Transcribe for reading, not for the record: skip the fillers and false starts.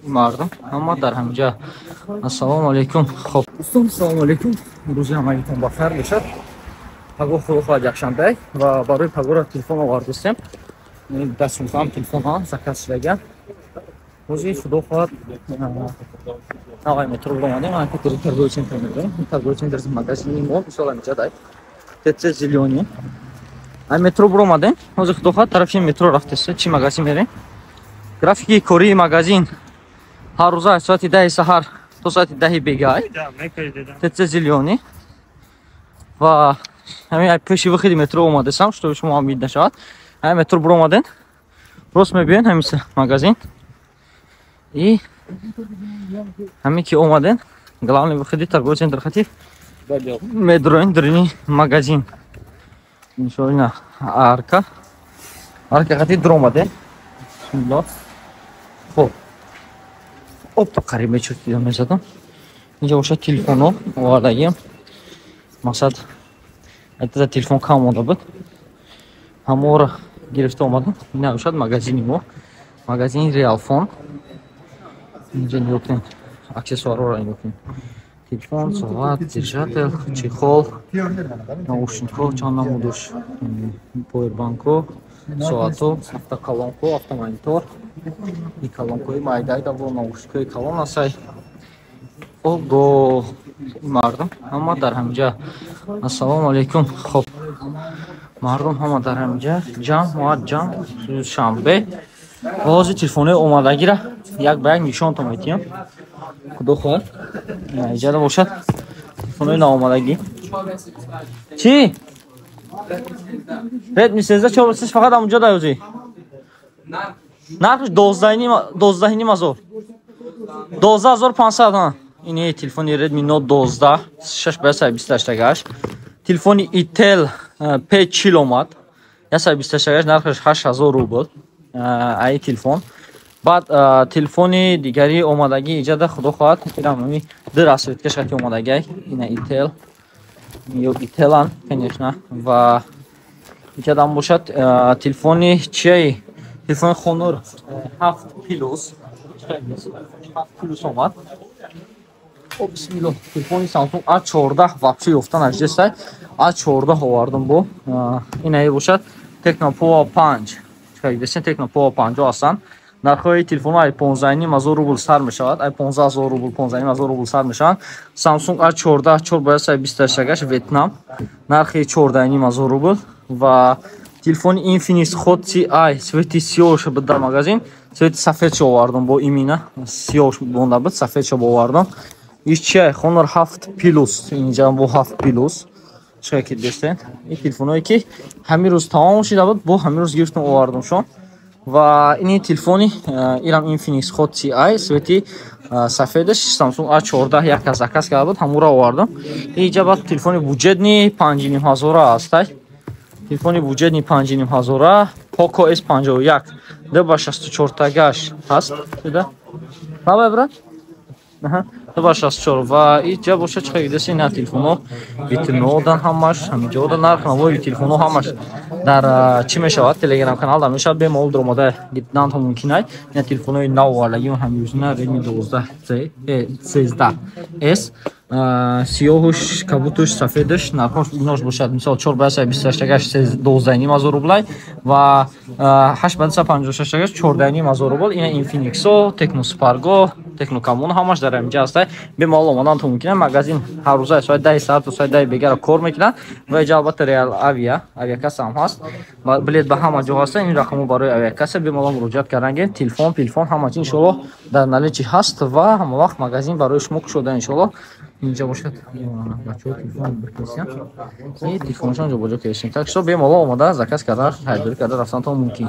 Мардум ҳама дар ҳаминҷа. Ассалому алайкум. Хоб, дӯстон, ассалому алайкум. Рӯзи ҳамагитон бахайр бошад. Пагоҳ, худо хоҳад, якшанбе ва барои пагоҳро телефон овардистем. Дастмузам телефонҳо заказ шудаган. Рӯзи, худо хоҳад, навай метро омадем, ана ки торговый центр медорем. Торговый центр магазини мо мисол ҳаминҷа дай ТЦ «Зелёный». Ай метро буромадем, ҳозир, худо хоҳад, тарафи метро рафтеста, чи магазин мерем. Графики кории магазин ҳар рӯза аз соати 10-и саҳар то соати 10-и бегай. ТЦ «Зелёный» ва ҳамин пеши выходи метро омадесам, чтобы шумо ҳам вид нашавад. Ҳамин метро буромаден, рост мебиёен, ҳамин магазин. И ҳамин ки омаден, главный выходи торговый центр хати медроен дарини магазин. Иншоалло, арка, арка хати дуромаден. Бисмиллоҳ. Хоб, опа, қариб мечуртида мезадам. Инҷа бошад, телефонҳо овардагиам. Мақсад, айтада телефон кам монда буд, ҳаморо гирифта омадам. Ина бошад магазини мо, магазини Реалфон. Инҷа нигоҳ кунед, аксессуарҳоро нигоҳ кунед: телефон, соат, держатель, чехол, наушникҳо, чанд намудуш, повербанкҳо, соатҳо, автоколонкҳо, автомонитор и колонкҳои майдайда бо наушникҳои калон асай. Ого, мардум ҳама дар ҳаминҷа. Ассалому алайкум. Хоб, мардум ҳама дар ҳаминҷа ҷамъ, моат ҷамъ, шанбе. Ва ҳозир телефонҳои омадагира як ба як нишонтон метиҳам, худо хоҳад. Иҷада бошад телефонҳои наомадагӣ. Чӣ Redmi 13 чор фақат ҳамунҷо даёзи. Нархш 12,5 ҳазор, 12 500. Ини телефони Redmi Note 12 6 ба 128 гаш. Телефони Itel P40 омад, 128 гаш, нархаш 8000 рубл аи телефон. Баъд телефони дигари омадагӣ иҷада, худо хоҳад, ирам ду расцветкаш хати омадагиай. Ина Itel ё Ителан, конечно. Ва иҷадам бошад телефони чиай, телефони Honor 7 Plus, 7 Plus омад. О, бисмилло. Телефони Samsung A14 вообще ёфта нашдестай, A14 овардум бо. Инаи бошад Tecno Pova 5. Чикар Tecno Pova 5 ҳастанд. Нархҳои телефонҳо ай 15,5 ҳазор рубл сар мешавад, ай 15 000 рубл, 15,5 ҳазор рубл сар мешаванд. Samsung A14 4 ба 128 гаш, Ветнам, нархи 14,5 ҳазор рубл. Ва телефони Infinix Hot Ci, цвети сиёҳ буд дар магазин, цвети сафедшо овардум бо. Имина сиёҳ монда буд, сафедшо овардум. Иш чия, Honor 7 Plus, инҷа бо 7 Plus. Чиқар ки дестен, ин телефонҳое ки ҳамин рӯз тамом шида буд, бо ҳамин рӯз гирифтум, овардумшон. Ва ини телефони ирам Infinix Hot Ci, цвети сафедаш. Samsung A14 як кас заказ карда буд, ҳамуро овардам. Инҷа баъд телефони бюджетный 5,5 ҳазора ҳастай. Телефони бюджетный 5,5 ҳазора Poco S51 д ба 64 тагаш ҳаст шуда. Бабай, брат, ду ба 64. Ва инҷа бошад, чӣ дидаси, на телефонҳо витринодан ҳамаш ҳаминҷода. Нарх навои телефонҳо ҳамаш дар чӣ мешавад, Телеграм канал дар мешавад, бемалол дуромада диданто мумкин ай. Ина телефонҳои нав овардагӣ ҳамюзина Redmi 12 13 S, сиёҳуш, кабутуш, сафедаш. Нархош инош бошад, мисол, 4 ба 128 гаш 12,5 ҳазор рублай ва 8 ба 256 гаш 14,5 ҳазор рубл. Ина Infinixо, Tecno Spark-о, Tecno Camon ҳамаш дар ҳаминҷа ҳастай. Бемалол омаданто мумкин. Магазин ҳар рӯза соати 10-и саҳар то соати 10-и бегара кор мекунад. Ва иҷа, албатта, Реал Авиа, авиакасса ҳам ҳаст, билет ба ҳама ҷо ҳаста. Ин рақамҳо барои авиакасса, бемалол муроҷиат кардан. Телефон, телефон, ҳама чи, иншоалло, дар наличии ҳаст ва ҳама вақт магазин барои шумо кушода, иншоалло. Инҷа бошад, бачаҳо телефон бикесиян, и телефоншон ҷобаҷо кесиям. Так что бемалол омада, заказ карда, харидорӣ карда рафтантон мумкин.